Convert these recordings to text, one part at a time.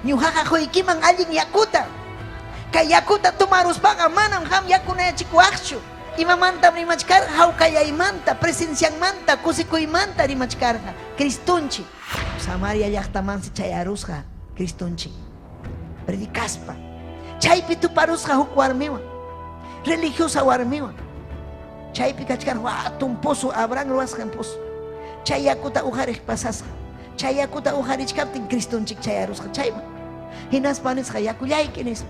Ñuqaqa quykiman allin yakuta. Kay yakuta tomaruspaqa manam qam yakunayachikuwaqchu. Imamantam rimachkarqa? Hawkayaymanta, presencianmanta, kusikuymanta rimachkarqa. Cristonchik. Samaria llaqtamansi chayarusqa Cristonchik predicaspa. Chaypi tuparusqa huk warmiwan, religiosa warmiwan. Chaypi kachkarqa hatun pozo, Abraham ruwasqan pozo. Chay yakuta uqariq pasasqa. Chay yakuta uqarichkaptin Cristonchik chayarusqa chayman. Hinaspa nisqa yakullayki nispa.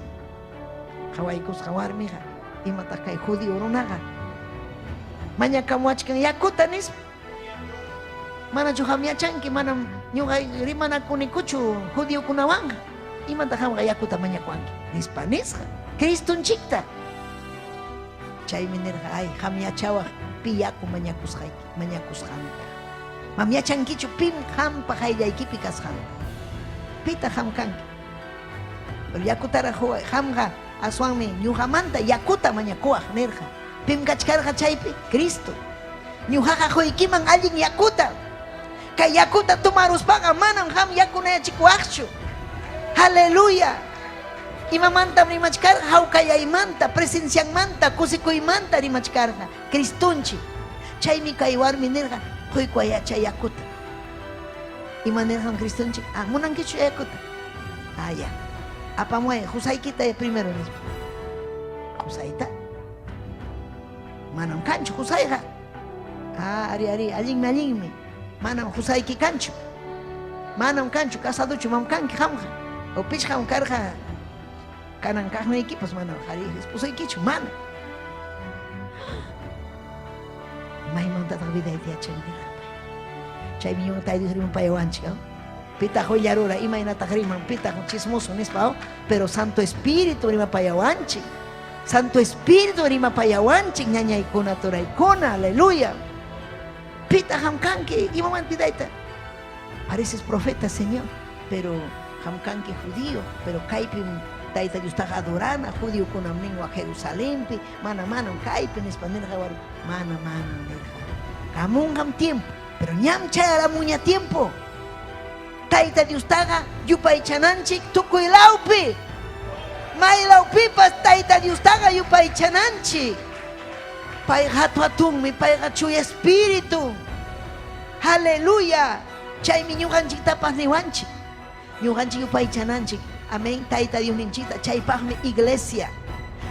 Qawaykusqa warmiqa, imataq kay judío runaqa mañakamuwachkan yakuta nispa. Manachu qam yachanki, manam ñuqa rimanakunikuchu judiokunawanqa. Imataq qamqa yakuta mañakuwanki nispa nisqa Cristonchikta. Chaymi nirqa, ay, qam yachawaq pi yaku mañakusqayki, mañakusqanta. Mam yachankichu pim qampa qayllaykipi kasqanta. Pitaq qam kanki? Pero yakutaraq quway, qamqa aswanmi ñuqamanta yakuta mañakuwaq nirqa. Pim kachkarqa chaypi? Cristo. Ñuqaqa quykiman allin yakuta. Kay yakuta tomaruspaqa manam qam yakunayachikuwaqchu. Aleluya. Imamantam rimachkarqa? Hawkayaymanta, presencianmanta, kusikuymanta rimachkarqa. Cristonchik. Chaymi kay warmi nirqa, Quykuwayá chay yakuta. Ima nirqam Cristonchik? Ah, munankichu yakuta? Ah, ya. Apamuway qusaykita primero nispa. Qusayta? Manam kanchu qusayqa. Ah, ari, ari, allinmi, allinmi. Manam qusayki kanchu. Manam kanchu, casadochu mam kanki qamqa. O pichqam karqa kanan kaqniykipas manam qari esposaykichu, mana. Maymantataq vidayta yachanki nirqa pay. Chaymi ñuqa Tayta Dios rimapayawanchik, pitaq willarura, imaynataq riman, pitaq chismoso nispa, pero Santo Espíritu rimapayawanchik. Santo Espíritu rimapayawanchik, ñañaykuna, turaykuna, aleluya. Pitaq qam kanki? Imamanta vidayta? Pareces profeta, Señor, pero qam kanki judío, pero kaypim Tayta Diostaqa adorana, judiokunam nin wak Jerusalenpi, mana manam kaypi nispa nirqa warmi, mana manam nirqa. Kamunqam tiempo, pero ñam chayaramunña tiempo. Tayta Diostaqa yupaychananchik tukuy lawpi. May lawpipas Tayta Diostaqa yupaychananchik. Payqa hatu-hatunmi, payqa chuya espíritu. Aleluya. Chaymi ñuqanchiktapas niwanchik. Ñuqanchik yupaychananchik. Amén. Tayta Diosninchikta. Chaypaqmi iglesia.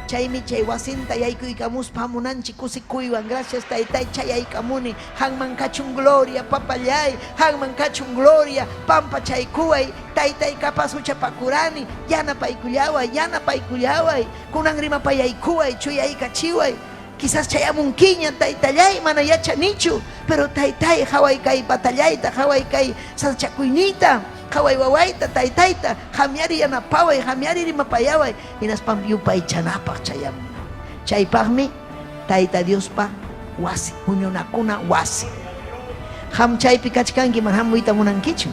Chaymi chay wasinta yaykuykamuspa hamunanchik kusikuywan. Gracias Taytay chayaykamuni. Qanman kachun gloria, papallay. Qanman kachun gloria. Pampachaykuway. Taytay capaz huchapakurani. Yanapaykullaway, yanapaykullaway. Kunan rimapayaykuway, chuyaykachiway. Quizás chayamunkiña, taytallay, mana yachanichu, pero taytay, qhaway kay batallayta, qhaway kay sasachakuyniyta, qhaway wawayta, taytayta, qamyari yanapaway, qamyari rimapayaway, hinaspam yupaychanapaq chayamun. Chaypaqmi Tayta Diospa wasi, huñunakuna wasi. Qam chaypi kachkanki, mana hamuyta munankichu.